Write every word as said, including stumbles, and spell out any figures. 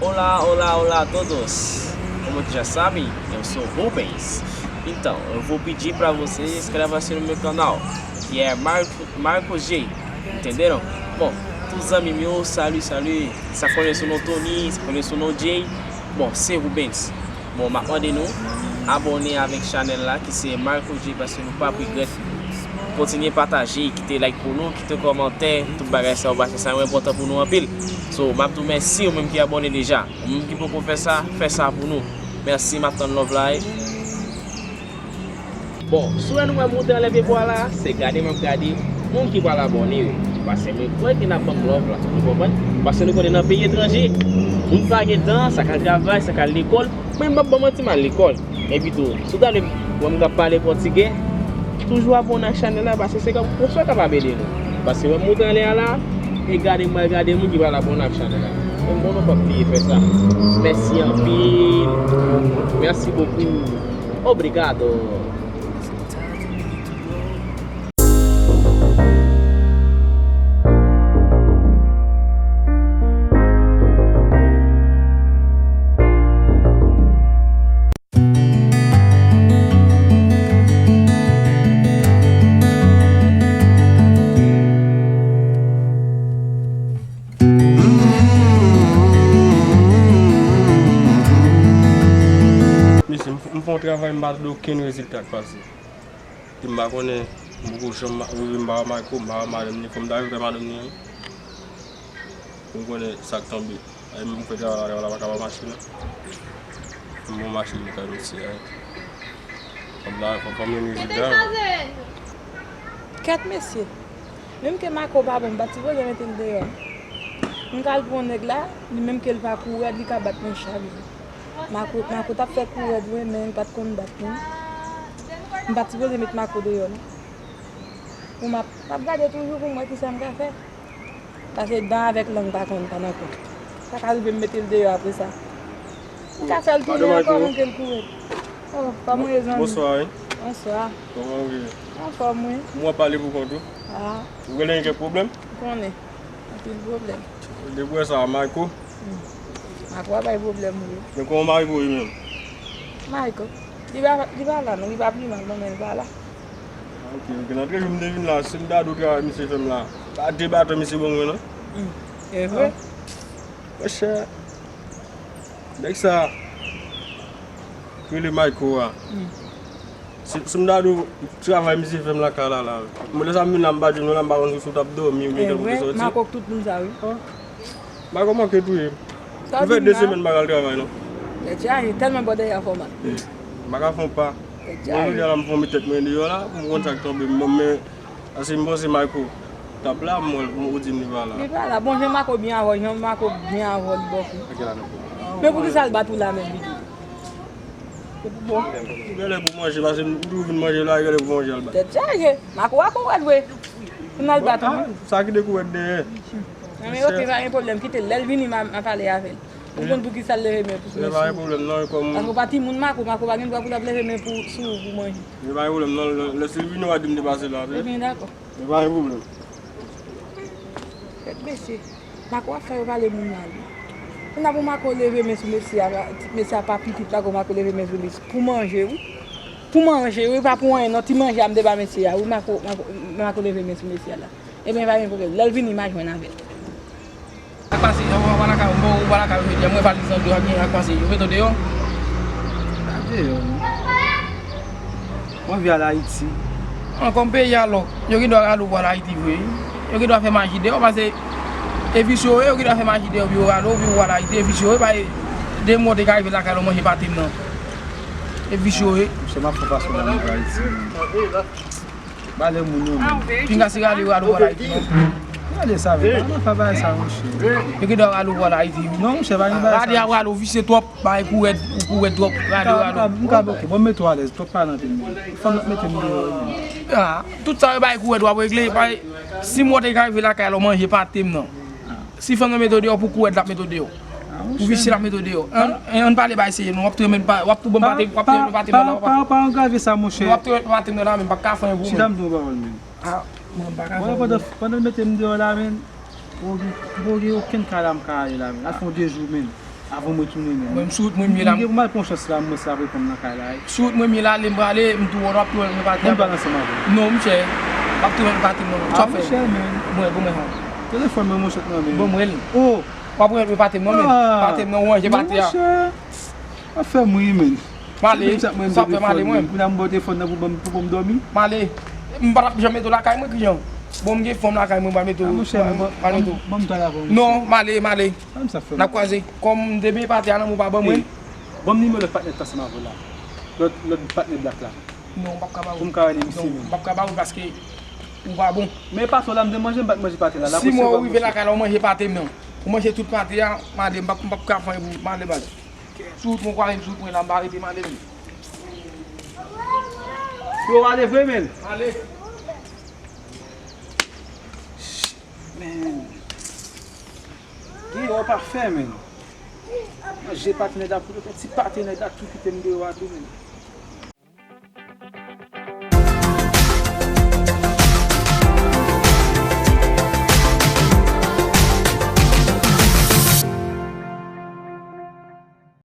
Hola, hola, hola a todos. ¿Cómo que ya saben? Eu sou Rubens. Então, eu vou pedir para vocês inscrevam-se no meu canal, que é Marco, Marco G. Entenderam? Bon, tout zanmi m yo, salut, salut. Sa konnen sou non Tony, sa konnen sou non Jay. Bon, se Rubens. Bon, m ap mande nou abòne avèk chanèl la ki se Marco G, paske nou p ap regrèt. Kontinye pataje, kite like pou nou, kite kòmantè, tout bagay sa yo, paske sa yo enpòtan pou nou anpil. So, m ap di w mèsi ou menm ki abòne deja. Ou menm ki poko fè sa, fè sa pou nou. Mèsi, m ap tann love la. Bon, si w wè nou wè m moute anlè pye pwa la, se gade m ap gade moun ki pral abòne yo. Paske mwen kwè ke n ap ban m love la, nou konprann? Paske nou konnen nan peyi etranje, moun pa gen tan, sa k al travay, sa k al lekòl. Mwen m p ap ba w manti, m al lekòl. Men pito, si w ta vle wè m k ap pale pòtigè, toujou abòne ak chanèl la, paske se kòm, yon sèl kapab ede nou. Paske wè m moute anlè a la, e gade m pral gade moun ki pral abòne ak chanèl la. Men bon, nou p ap bliye fè sa. Mèsi anpil. Merci beaucoup. Obrigado. Mesye, m, m fè yon travay, m pa tande okenn rezilta k pase. Epi m pa konnen, m poko janm rive, m pa wè Marco, m pa wè madanm li, fò m ta rive wè madanm li an. Pou m konnen sa k tonbe. Ay, m fè travay la, travay la pa ka pa mache non. M bon mache li kay mesye a. Fò m ta, fò, fò m jwenn rezilta. Kèt mesye. Menm ke Marco pa bon, m pa t sipoze mete l deyò. M ka al pran nèg la, li menm ke l pa kou rèd, li ka bat mwen chak jou. Marco, Marco t ap fè kou rèd wi, men l pa t konn bat non. M pa t sipoze met Marco deyò non. Pou m ap, m ap gade toujou pou m wè kisa m ka fè. Paske dan avèk lang pa konn, pa nan kont. Sa ka rive m mete l deyò apre sa. M ka fè l tounen ankò, men ke l kou rèd. Oh, kòman w ye zanmi? Bonswa wi. Bonswa. Kòman w ye? Anfòm wi. M wè w pale pou kont ou. Ah. Ou genlè gen kèk pwoblèm? M konnen. Anpil pwoblèm. Depi w wè sa, Marco? Hmm. Marco a bay pwoblèm wi. Men kòman Marco ye menm? Marco? Li pa, li pa la non, li pa pi mal non, men li pa la. Ok, ok. Nan trè jou m te vin la, si m ta di w travay misye fè m la, pa de baton misye ban mwen non. Hmm. E vre? Monchè, nèg sa rele Marco a. Hmm. Si, si m ta di w travay misye fè m lakay la, la. Mwen lè sa m vin la, m pa jwenn ou la, m pa konn si w t ap dòmi oubyen kèlkeswa. Marco k tout moun sa wi. Marco manke touye m. M fè de semèn m pa ka al travay non. Tèt chaje, tèlman bò dèyè a fè w mal. M pa ka fè yon pa. Tèt chaje. Bon, jodi a la m fè yon met tèt mwen deyò la, pou m konn sa k tonbe m, men, paske m panse Marco t ap la, m wè l, ou di m li pa la. Li pa la. Bon, jan Marco byen avè w, jan Marco byen avè w, li bò kou. Men poukisa l bat ou la menm, Bidou? Bon. Genlè pou manje, paske m toujou vin manje la, genlè pou manje al bat. Tèt chaje. Marco a kou rèd vre. Pou n al bat ou. Sa ki de kou rèd dèyè. Non, men ok, pa gen pwoblèm, kite l. Lè l vini, m a, m a pale avè l. Ou konn poukisa l leve men pou sou mesye? Pa gen pwoblèm, non, kòm. Paske w pa timoun Marco, Marco pa gen dwa pou l ap leve men pou, sou ou pou manje. Men pa gen pwoblèm, non, lè, lè si l vini, w a di m te pase la, ok? Ebyen, dakò. Men pa gen pwoblèm. Kèt mesye. Marco ap fè yo pale moun mal wi. Kounye a pou Marco leve men sou mesye a, mesye a pa pitit la, pou Marco leve men sou li pou manje wi. Pou manje wi, pa pou anyen non, ti manje a m te ba mesye a wi, Marco, Marco, Marco leve men sou mesye a la. Ebyen, pa gen pwoblèm. Lè l vini, m a jwenn avè l. Sa k pase? Ou pa lakay ou, ou pa lakay ou jodi a, mwen valiz an deyò, gen sa k pase? Yo mete w deyò? Pa deyò non. Mwen anvi al Ayiti. An, kòm peyi a lòk, yo gen dwa rale w pou al Ayiti vre. Yo gen dwa fè maji deyò, paske e visye yo ye, yo gen dwa fè maji deyò pou yo rale w, pou yo al Ayiti, e visye yo ye, paske de mwa w te ka rive lakay la w manje pate m nan. E visye yo ye. Mesye, m ap fè pase nan Ayiti. Ba lè moun yo menm. Pinga si rale yo rale w al Ayiti non. Gade sa, men pa nan fè bagay sa, monchè. Yo gen dwa rale w pou al Ayiti wi. Non, monchè, pa gen bagay sa. Rale a rale w visye twòp. Bay kou rèd, ou kou rèd twòp, rale, rale. M ka, m ka, m ka bloke, bon, m mete w alèz, twòp pa nan tèt mwen. Fanm nan mete m deyò, wi. Ah, tout sa yo bay kou rèd w ap regle, bay, si mwen te ka rive lakay la w manje pate m nan. Si fanm nan mete w deyò, pou kou rèd l ap mete w deyò. Pou visye l ap mete w deyò. Ann, ann pale bay serye non, w ap tou renmen pa, w ap tou ban m pate, w ap tou renmen pate m nan la, w ap. Pa, pa, pa angrave sa, monchè. W ap tou renmen pate m nan la, men m p ap ka fè anyen pou mwen. Chita m di w yon pawòl, men. Ah, mwen m pa ka fè anyen pou mwen. Pandan l mete m deyò la, men, m poko gen okenn kay la m ka ale la, men. Al fè yon de jou, men. Avan mwen tounen, men. Mwen, m sou wout mwen, m ye la. M gen pou m al pran chans la, mwen sa reponn nan kay la. Sou wout mwen, m ye la, ale m prale, m tou wè w ap tounen pati a. Mwen pral ansanm avè w. Non, monchè. M ap tounen pati, non. Sa Ah, fè. Monchè, men. Mwen, bon, mwen. Telefòn mwen, monchè, non, men. Bon, mwen. Oh! W ap wè pati m, non, men. Ah! Pati m, non, w ranje pati a. Monchè, ap fè m ri, men. M ale, sa fè m ale, mwen. Pou nan mwen telefòn nan pou ban m, pou ban m dòmi. M ale. M pa t ap janm mete w lakay mwen, kijan. Bon, m gen fanm lakay mwen, m pa mete w. Ah, monchè, men, ban m, ban m, ban m talè avè w. Non, m ale, m ale. Sa m sa fè. N ap kwaze. Kòm m te byen pati a nan men w pa ban mwen. Hey, ban m nimewo lòt patnè t ansanm avè w la. Lòt, lòt patnè blak la. Non, m p ap ka ba ou. Pou m ka rele misye, Non, men. m p ap ka ba ou paske ou pa bon. Men patwon la, m te manje, m pa t manje pate la. La, Si pou mwen se ou pa rive manje. Lakay la, ou manje pate m nan. Ou manje tout pate a, m ale, m p ap, m p ap ka fè pou m ale baz. Sou wout mwen, kwale m sou wout mwen la, m pa rete, m ale men. Yo, w ale vre, men. Ale. Men. Gen yon pa fè, men. Manje pate nèg la, pou ti pate nèg la, tou kite m deyò a tou, men.